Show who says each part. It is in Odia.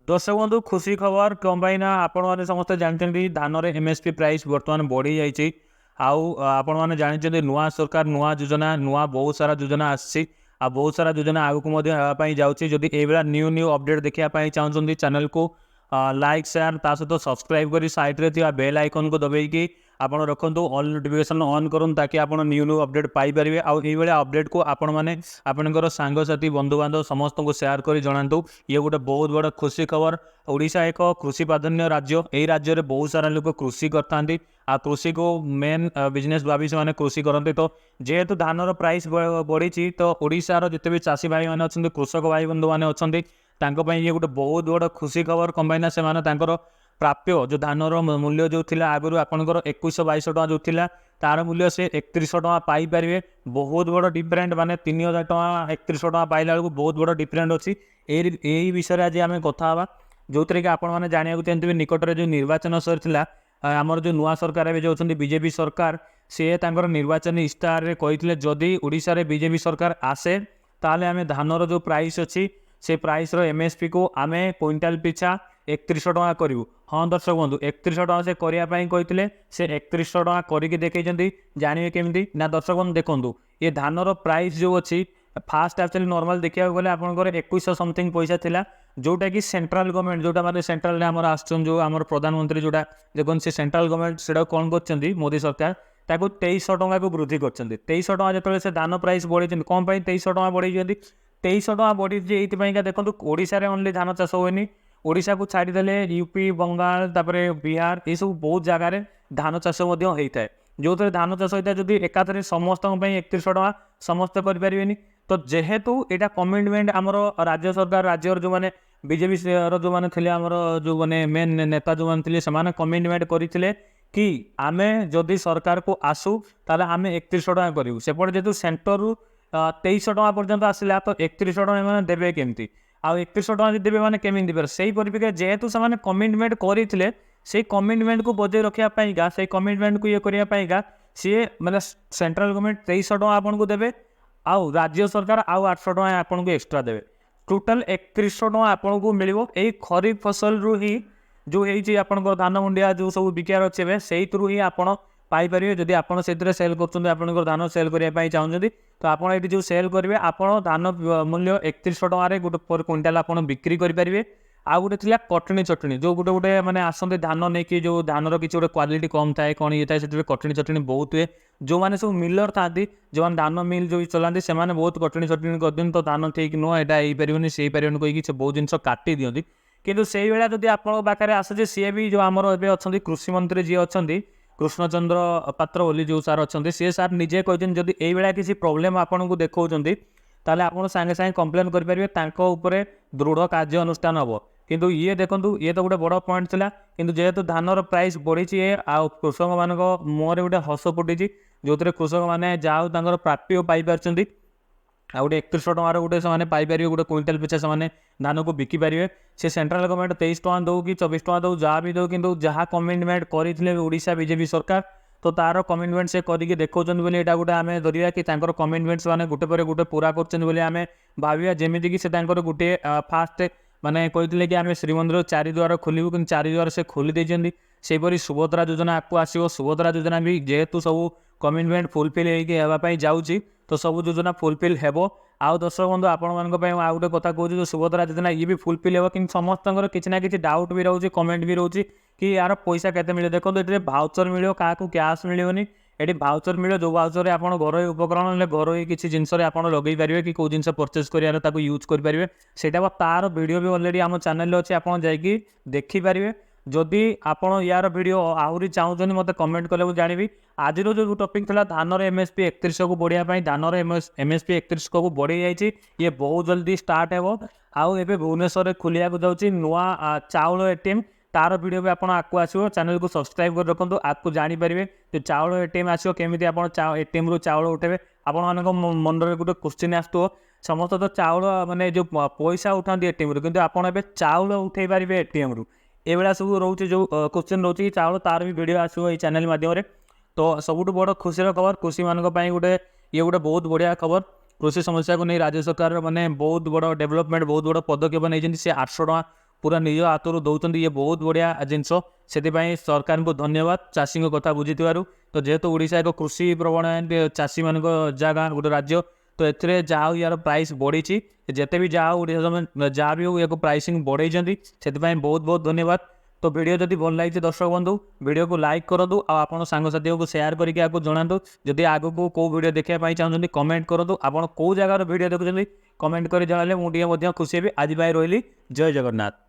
Speaker 1: ଦର୍ଶକ ବନ୍ଧୁ, ଖୁସି ଖବର। କ'ଣ ପାଇଁ ନା ଆପଣମାନେ ସମସ୍ତେ ଜାଣିଛନ୍ତି, ଧାନରେ ଏମ୍ଏସ୍ପି ପ୍ରାଇସ୍ ବର୍ତ୍ତମାନ ବଢ଼ିଯାଇଛି। ଆଉ ଆପଣମାନେ ଜାଣିଛନ୍ତି, ନୂଆ ସରକାର, ନୂଆ ଯୋଜନା, ନୂଆ ବହୁତ ସାରା ଯୋଜନା ଆସିଛି ଆଉ ବହୁତ ସାରା ଯୋଜନା ଆଗକୁ ମଧ୍ୟ ହେବା ପାଇଁ ଯାଉଛି। ଯଦି ଏଇଭଳିଆ ନ୍ୟୁ ନ୍ୟୁ ଅପଡେଟ୍ ଦେଖିବା ପାଇଁ ଚାହୁଁଛନ୍ତି, ଚ୍ୟାନେଲକୁ ଲାଇକ୍, ସେୟାର, ତା ସହିତ ସବସ୍କ୍ରାଇବ୍ କରି ସାଇଡ଼୍ରେ ଥିବା ବେଲ୍ ଆଇକନ୍କୁ ଦବାଇକି ଆପଣ ରଖନ୍ତୁ, ଅଲ୍ ନୋଟିଫିକେସନ୍ ଅନ୍ କରନ୍ତୁ, ତାକି ଆପଣ ନ୍ୟୁ ନ୍ୟୁ ଅପଡେଟ୍ ପାଇପାରିବେ। ଆଉ ଏଇଭଳିଆ ଅପଡେଟ୍କୁ ଆପଣମାନେ ଆପଣଙ୍କର ସାଙ୍ଗସାଥି, ବନ୍ଧୁବାନ୍ଧବ ସମସ୍ତଙ୍କୁ ସେୟାର କରି ଜଣାନ୍ତୁ। ଇଏ ଗୋଟେ ବହୁତ ବଡ଼ ଖୁସି ଖବର। ଓଡ଼ିଶା ଏକ କୃଷି ପ୍ରାଧାନ୍ୟ ରାଜ୍ୟ। ଏହି ରାଜ୍ୟରେ ବହୁତ ସାରା ଲୋକ କୃଷି କରିଥାନ୍ତି ଆଉ କୃଷିକୁ ମେନ୍ ବିଜନେସ୍ ଭାବି ସେମାନେ କୃଷି କରନ୍ତି। ତ ଯେହେତୁ ଧାନର ପ୍ରାଇସ୍ ବଢ଼ିଛି, ତ ଓଡ଼ିଶାର ଯେତେ ବି ଚାଷୀ ଭାଇମାନେ ଅଛନ୍ତି, କୃଷକ ଭାଇ ବନ୍ଧୁମାନେ ଅଛନ୍ତି, ତାଙ୍କ ପାଇଁ ଇଏ ଗୋଟେ ବହୁତ ବଡ଼ ଖୁସି ଖବର। କ'ଣ ପାଇଁ ନା ସେମାନେ ତାଙ୍କର ପ୍ରାପ୍ୟ ଯେଉଁ ଧାନର ମୂଲ୍ୟ ଯେଉଁ ଥିଲା ଆଗରୁ ଆପଣଙ୍କର 2100 2200 ଟଙ୍କା ଯେଉଁ ଥିଲା, ତାର ମୂଲ୍ୟ ସେ 3100 ଟଙ୍କା ପାଇପାରିବେ। ବହୁତ ବଡ଼ ଡିଫରେଣ୍ଟ, ମାନେ 3000 ଟଙ୍କା 3100 ଟଙ୍କା ପାଇଲା ବେଳକୁ ବହୁତ ବଡ଼ ଡିଫରେଣ୍ଟ ଅଛି। ଏଇ ବିଷୟରେ ଆଜି ଆମେ କଥା ହେବା, ଯେଉଁଥିରେ କି ଆପଣମାନେ ଜାଣିବାକୁ ଚାହୁଁଥିବେ, ନିକଟରେ ଯେଉଁ ନିର୍ବାଚନ ସରିଥିଲା, ଆମର ଯେଉଁ ନୂଆ ସରକାର ଏବେ ଯେଉଁ ଅଛନ୍ତି, ବିଜେପି ସରକାର, ସିଏ ତାଙ୍କର ନିର୍ବାଚନୀ ଇସ୍ତାହାରରେ କହିଥିଲେ, ଯଦି ଓଡ଼ିଶାରେ ବିଜେପି ସରକାର ଆସେ, ତାହେଲେ ଆମେ ଧାନର ଯେଉଁ ପ୍ରାଇସ୍ ଅଛି, ସେ ପ୍ରାଇସ୍ର ଏମ୍ଏସ୍ପିକୁ ଆମେ କୁଇଣ୍ଟାଲ ପିଛା 3100 ଟଙ୍କା କରିବୁ। ହଁ ଦର୍ଶକ ବନ୍ଧୁ, 3100 ଟଙ୍କା ସେ କରିବା ପାଇଁ କହିଥିଲେ, ସେ 3100 ଟଙ୍କା କରିକି ଦେଖେଇଛନ୍ତି। ଜାଣିବେ କେମିତି ନା ଦର୍ଶକ ବନ୍ଧୁ, ଦେଖନ୍ତୁ, ଏ ଧାନର ପ୍ରାଇସ୍ ଯେଉଁ ଅଛି, ଫାଷ୍ଟ ଆକ୍ଚୁଆଲି ନର୍ମାଲ ଦେଖିବାକୁ ଗଲେ ଆପଣଙ୍କର 2100 ସମଥିଙ୍ଗ ପଇସା ଥିଲା, ଯେଉଁଟାକି ସେଣ୍ଟ୍ରାଲ ଗଭର୍ଣ୍ଣମେଣ୍ଟ, ଯେଉଁଟା ମାନେ ସେଣ୍ଟ୍ରାଲରେ ଆମର ଆସୁଛନ୍ତି, ଯେଉଁ ଆମର ପ୍ରଧାନମନ୍ତ୍ରୀ ଯେଉଁଟା ଦେଖନ୍ତୁ, ସେ ସେଣ୍ଟ୍ରାଲ ଗଭର୍ଣ୍ଣମେଣ୍ଟ ସେଇଟାକୁ କ'ଣ କରିଛନ୍ତି, ମୋଦି ସରକାର ତାକୁ 2300 ଟଙ୍କାକୁ ବୃଦ୍ଧି କରିଛନ୍ତି। 2300 ଟଙ୍କା ଯେତେବେଳେ ସେ ଧାନ ପ୍ରାଇସ୍ ବଢ଼େଇଛନ୍ତି, କ'ଣ ପାଇଁ 2300 ଟଙ୍କା ବଢ଼େଇଛନ୍ତି? 2300 ଟଙ୍କା ବଢ଼ିଛି ଏଇଥିପାଇଁକା, ଦେଖନ୍ତୁ, ଓଡ଼ିଶାରେ ଓନ୍ଲି ଧାନ ଚାଷ ହୁଏନି। ଓଡ଼ିଶାକୁ ଛାଡ଼ିଦେଲେ ୟୁପି, ବଙ୍ଗାଳ, ତାପରେ ବିହାର, ଏସବୁ ବହୁତ ଜାଗାରେ ଧାନ ଚାଷ ମଧ୍ୟ ହେଇଥାଏ। ଯେଉଁଥିରେ ଧାନ ଚାଷ ହେଇଥାଏ, ଯଦି ଏକାଥରେ ସମସ୍ତଙ୍କ ପାଇଁ 3100 ଟଙ୍କା, ସମସ୍ତେ କରିପାରିବେନି। ତ ଯେହେତୁ ଏଇଟା କମିଟମେଣ୍ଟ ଆମର ରାଜ୍ୟ ସରକାର, ରାଜ୍ୟର ଯେଉଁମାନେ ବିଜେପି ର ଯେଉଁମାନେ ଥିଲେ, ଆମର ଯେଉଁମାନେ ମେନ୍ ନେତା ଯେଉଁମାନେ ଥିଲେ, ସେମାନେ କମିଟମେଣ୍ଟ କରିଥିଲେ କି ଆମେ ଯଦି ସରକାରକୁ ଆସୁ, ତାହେଲେ ଆମେ 3100 ଟଙ୍କା କରିବୁ। ସେପଟେ ଯେହେତୁ ସେଣ୍ଟରରୁ 2300 ଟଙ୍କା ପର୍ଯ୍ୟନ୍ତ ଆସିଲା, ତ 3100 ଟଙ୍କା ଏମାନେ ଦେବେ କେମିତି? ଆଉ 3100 ଟଙ୍କା ଯଦି ଦେବେ, ମାନେ କେମିତି ଦେବେ? ସେଇ ପରିପ୍ରେକ୍ଷୀରେ ଯେହେତୁ ସେମାନେ କମିଟମେଣ୍ଟ କରିଥିଲେ, ସେଇ କମିଟମେଣ୍ଟକୁ ବଜାୟ ରଖିବା ପାଇଁକା, ସେଇ କମିଟମେଣ୍ଟକୁ ଇଏ କରିବା ପାଇଁକା, ସିଏ ମାନେ ସେଣ୍ଟ୍ରାଲ ଗଭର୍ଣ୍ଣମେଣ୍ଟ 2300 ଟଙ୍କା ଆପଣଙ୍କୁ ଦେବେ ଆଉ ରାଜ୍ୟ ସରକାର ଆଉ 800 ଟଙ୍କା ଆପଣଙ୍କୁ ଏକ୍ସଟ୍ରା ଦେବେ। ଟୋଟାଲ 3100 ଟଙ୍କା ଆପଣଙ୍କୁ ମିଳିବ। ଏଇ ଖରିଫ ଫସଲରୁ ହିଁ ଯେଉଁ ହେଇଛି ଆପଣଙ୍କର ଧାନ ମୁଣ୍ଡିଆ, ଯେଉଁ ସବୁ ବିକିବାର ଅଛି ଏବେ, ସେଇଥିରୁ ହିଁ ଆପଣ ପାଇପାରିବେ। ଯଦି ଆପଣ ସେଥିରେ ସେଲ୍ କରୁଛନ୍ତି, ଆପଣଙ୍କର ଧାନ ସେଲ୍ କରିବା ପାଇଁ ଚାହୁଁଛନ୍ତି, ତ ଆପଣ ଏଇଠି ଯେଉଁ ସେଲ୍ କରିବେ, ଆପଣ ଧାନ ମୂଲ୍ୟ 3100 ଟଙ୍କାରେ ଗୋଟେ ପର କୁଇଣ୍ଟାଲ ଆପଣ ବିକ୍ରି କରିପାରିବେ। ଆଉ ଗୋଟେ ଥିଲା କଟଣୀ ଚଟଣି, ଯେଉଁ ଗୋଟେ ଗୋଟେ ମାନେ ଆସନ୍ତି ଧାନ ନେଇକି, ଯେଉଁ ଧାନର କିଛି ଗୋଟେ କ୍ୱାଲିଟି କମ୍ ଥାଏ, କ'ଣ ଇଏ ଥାଏ, ସେଥିରେ କଟଣୀ ଚଟଣି ବହୁତ ହୁଏ। ଯେଉଁମାନେ ସବୁ ମିଲର ଥାନ୍ତି, ଯେଉଁମାନେ ଧାନ ମିଲ୍ ଯେଉଁ ଚଲାନ୍ତି, ସେମାନେ ବହୁତ କଟଣୀ ଚଟଣି କରିଦିଅନ୍ତି। ତ ଧାନ ଠିକ୍ ନୁହଁ, ଏଇଟା ହେଇପାରିବନି, ସେ ହେଇପାରିବନି କହିକି ସେ ବହୁତ ଜିନିଷ କାଟି ଦିଅନ୍ତି। କିନ୍ତୁ ସେଇଭଳିଆ ଯଦି ଆପଣଙ୍କ ପାଖରେ ଆସୁଛି, ସିଏ ବି ଯେଉଁ ଆମର ଏବେ ଅଛନ୍ତି କୃଷିମନ୍ତ୍ରୀ ଯିଏ ଅଛନ୍ତି, କୃଷ୍ଣଚନ୍ଦ୍ର ପାତ୍ର ବୋଲି ଯେଉଁ ସାର୍ ଅଛନ୍ତି, ସିଏ ସାର୍ ନିଜେ କହିଛନ୍ତି, ଯଦି ଏଇଭଳିଆ କିଛି ପ୍ରୋବ୍ଲେମ୍ ଆପଣଙ୍କୁ ଦେଖାଉଛନ୍ତି, ତାହେଲେ ଆପଣ ସାଙ୍ଗେ ସାଙ୍ଗେ କମ୍ପ୍ଲେନ୍ କରିପାରିବେ, ତାଙ୍କ ଉପରେ ଦୃଢ଼ କାର୍ଯ୍ୟ ଅନୁଷ୍ଠାନ ହେବ। କିନ୍ତୁ ଇଏ ଦେଖନ୍ତୁ, ଇଏ ତ ଗୋଟେ ବଡ଼ ପଏଣ୍ଟ ଥିଲା। କିନ୍ତୁ ଯେହେତୁ ଧାନର ପ୍ରାଇସ୍ ବଢ଼ିଛି ଆଉ କୃଷକମାନଙ୍କ ମୁହଁରେ ଗୋଟେ ହସ ଫୁଟିଛି, ଯେଉଁଥିରେ କୃଷକମାନେ ଯାହା ହଉ ତାଙ୍କର ପ୍ରାପ୍ୟ ପାଇପାରୁଛନ୍ତି। ଆଉ ଗୋଟେ 3100 ଟଙ୍କାର ଗୋଟେ ସେମାନେ ପାଇପାରିବେ, ଗୋଟେ କୁଇଣ୍ଟାଲ ପିଛା ସେମାନେ ଧାନକୁ ବିକିପାରିବେ। ସେ ସେଣ୍ଟ୍ରାଲ ଗଭର୍ଣ୍ଣମେଣ୍ଟ 23 ଟଙ୍କା ଦେଉ କି 24 ଟଙ୍କା ଦେଉ, ଯାହା ବି ଦେଉ, କିନ୍ତୁ ଯାହା କମିଟମେଣ୍ଟ କରିଥିଲେ ଓଡ଼ିଶା ବିଜେପି ସରକାର, ତ ତାର କମିଟମେଣ୍ଟ ସେ କରିକି ଦେଖାଉଛନ୍ତି ବୋଲି ଏଇଟା ଗୋଟେ ଆମେ ଧରିବା କି ତାଙ୍କର କମିଟମେଣ୍ଟ ସେମାନେ ଗୋଟେ ପରେ ଗୋଟେ ପୁରା କରୁଛନ୍ତି ବୋଲି ଆମେ ଭାବିବା। ଯେମିତିକି ସେ ତାଙ୍କର ଗୋଟିଏ ଫାଷ୍ଟ ମାନେ କହିଥିଲେ କି ଆମେ ଶ୍ରୀମନ୍ଦିର ଚାରିଦ୍ୱାର ଖୋଲିବୁ, କିନ୍ତୁ ଚାରିଦ୍ୱାର ସେ ଖୋଲି ଦେଇଛନ୍ତି। ସେହିପରି ସୁଭଦ୍ରା ଯୋଜନା ଆଗକୁ ଆସିବ। ସୁଭଦ୍ରା ଯୋଜନା ବି ଯେହେତୁ ସବୁ କମିଟମେଣ୍ଟ ଫୁଲଫିଲ୍ ହେଇକି ହେବା ପାଇଁ ଯାଉଛି, ତ ସବୁ ଯୋଜନା ଫୁଲଫିଲ୍ ହେବ। ଆଉ ଦର୍ଶକ ବନ୍ଧୁ, ଆପଣମାନଙ୍କ ପାଇଁ ମୁଁ ଆଉ ଗୋଟେ କଥା କହୁଛି, ଯେଉଁ ସୁଭଦ୍ରା ଯୋଜନା, ଇଏ ବି ଫୁଲଫିଲ୍ ହେବ। କିନ୍ତୁ ସମସ୍ତଙ୍କର କିଛି ନା କିଛି ଡାଉଟ୍ ବି ରହୁଛି, କମେଣ୍ଟ ବି ରହୁଛି କି ୟାର ପଇସା କେତେ ମିଳିବ? ଦେଖନ୍ତୁ, ଏଥିରେ ଭାଉଚର ମିଳିବ, କାହାକୁ କ୍ୟାସ୍ ମିଳିବନି। ଏଠି ଭାଉଚର ମିଳିବ, ଯେଉଁ ଭାଉଚରରେ ଆପଣ ଘରୋଇ ଉପକରଣ ହେଲେ ଘରୋଇ କିଛି ଜିନିଷରେ ଆପଣ ଲଗେଇ ପାରିବେ କି କେଉଁ ଜିନିଷ ପରଚେସ୍ କରିବାର ତାକୁ ୟୁଜ୍ କରିପାରିବେ। ସେଇଟା ବା ତାର ଭିଡ଼ିଓ ବି ଅଲରେଡ଼ି ଆମ ଚ୍ୟାନେଲରେ ଅଛି, ଆପଣ ଯାଇକି ଦେଖିପାରିବେ। ଯଦି ଆପଣ ୟାର ଭିଡ଼ିଓ ଆହୁରି ଚାହୁଁଛନ୍ତି, ମୋତେ କମେଣ୍ଟ କଲେ ମୁଁ ଜାଣିବି। ଆଜିର ଯେଉଁ ଟପିକ୍ ଥିଲା ଧାନର ଏମ୍ଏସ୍ପି 3100କୁ ବଢ଼ିବା ପାଇଁ, ଧାନର ଏମ୍ଏସ୍ପି 3100କୁ ବଢ଼େଇ ଯାଇଛି। ଇଏ ବହୁତ ଜଲ୍ଦି ଷ୍ଟାର୍ଟ ହେବ। ଆଉ ଏବେ ଭୁବନେଶ୍ୱରରେ ଖୋଲିବାକୁ ଯାଉଛି ନୂଆ ଚାଉଳ ଏଟିଏମ୍, ତାର ଭିଡ଼ିଓ ବି ଆପଣ ଆଗକୁ ଆସିବ। ଚ୍ୟାନେଲକୁ ସବସ୍କ୍ରାଇବ୍ କରି ରଖନ୍ତୁ, ଆଗକୁ ଜାଣିପାରିବେ ଯେ ଚାଉଳ ଏଟିଏମ୍ ଆସିବ, କେମିତି ଆପଣ ଏଟିଏମ୍ରୁ ଚାଉଳ ଉଠେଇବେ। ଆପଣମାନଙ୍କ ମନରେ ଗୋଟେ କୋଶ୍ଚିନ୍ ଆସୁଥିବ, ସମସ୍ତେ ତ ଚାଉଳ ମାନେ ଯେଉଁ ପଇସା ଉଠାନ୍ତି ଏଟିଏମ୍ରୁ, କିନ୍ତୁ ଆପଣ ଏବେ ଚାଉଳ ଉଠେଇ ପାରିବେ ଏଟିଏମ୍ରୁ। ଏଇଭଳିଆ ସବୁ ରହୁଛି, ଯେଉଁ କୋଶ୍ଚିନ୍ ରହୁଛି କି ଚାଉଳ, ତାର ବି ଭିଡ଼ିଓ ଆସିବ ଏଇ ଚ୍ୟାନେଲ୍ ମାଧ୍ୟମରେ। ତ ସବୁଠୁ ବଡ଼ ଖୁସିର ଖବର, କୃଷିମାନଙ୍କ ପାଇଁ ଗୋଟେ ଇଏ ଗୋଟେ ବହୁତ ବଢ଼ିଆ ଖବର। କୃଷି ସମସ୍ୟାକୁ ନେଇ ରାଜ୍ୟ ସରକାର ମାନେ ବହୁତ ବଡ଼ ଡେଭଲପମେଣ୍ଟ, ବହୁତ ବଡ଼ ପଦକ୍ଷେପ ନେଇଛନ୍ତି। ସେ 800 ଟଙ୍କା ପୁରା ନିଜ ହାତରୁ ଦେଉଛନ୍ତି, ଇଏ ବହୁତ ବଢ଼ିଆ ଜିନିଷ। ସେଥିପାଇଁ ସରକାରଙ୍କୁ ଧନ୍ୟବାଦ ଚାଷୀଙ୍କ କଥା ବୁଝିଥିବାରୁ। ତ ଯେହେତୁ ଓଡ଼ିଶା ଏକ କୃଷି ପ୍ରବଣ ଚାଷୀମାନଙ୍କ ଜାଗା ଗୋଟେ ରାଜ୍ୟ, ତ ଏଥିରେ ଯାହା ହଉ ୟାର ପ୍ରାଇସ୍ ବଢ଼ିଛି। ଯେତେ ବି ଯାହା ହଉ, ଓଡ଼ିଶା ଯାହା ବି ହଉ, ୟାକୁ ପ୍ରାଇସିଂ ବଢ଼େଇଛନ୍ତି, ସେଥିପାଇଁ ବହୁତ ବହୁତ ଧନ୍ୟବାଦ। ତ ଭିଡ଼ିଓ ଯଦି ଭଲ ଲାଗିଛି ଦର୍ଶକ ବନ୍ଧୁ, ଭିଡ଼ିଓକୁ ଲାଇକ୍ କରନ୍ତୁ ଆଉ ଆପଣ ସାଙ୍ଗସାଥିଙ୍କୁ ସେୟାର କରିକି ଆକୁ ଜଣାନ୍ତୁ। ଯଦି ଆଗକୁ କେଉଁ ଭିଡ଼ିଓ ଦେଖିବା ପାଇଁ ଚାହୁଁଛନ୍ତି, କମେଣ୍ଟ କରନ୍ତୁ। ଆପଣ କେଉଁ ଜାଗାର ଭିଡ଼ିଓ ଦେଖୁଛନ୍ତି, କମେଣ୍ଟ କରି ଜଣାଇଲେ ମୁଁ ଟିକେ ମଧ୍ୟ ଖୁସି ହେବି। ଆଜି ପାଇଁ ରହିଲି, ଜୟ ଜଗନ୍ନାଥ।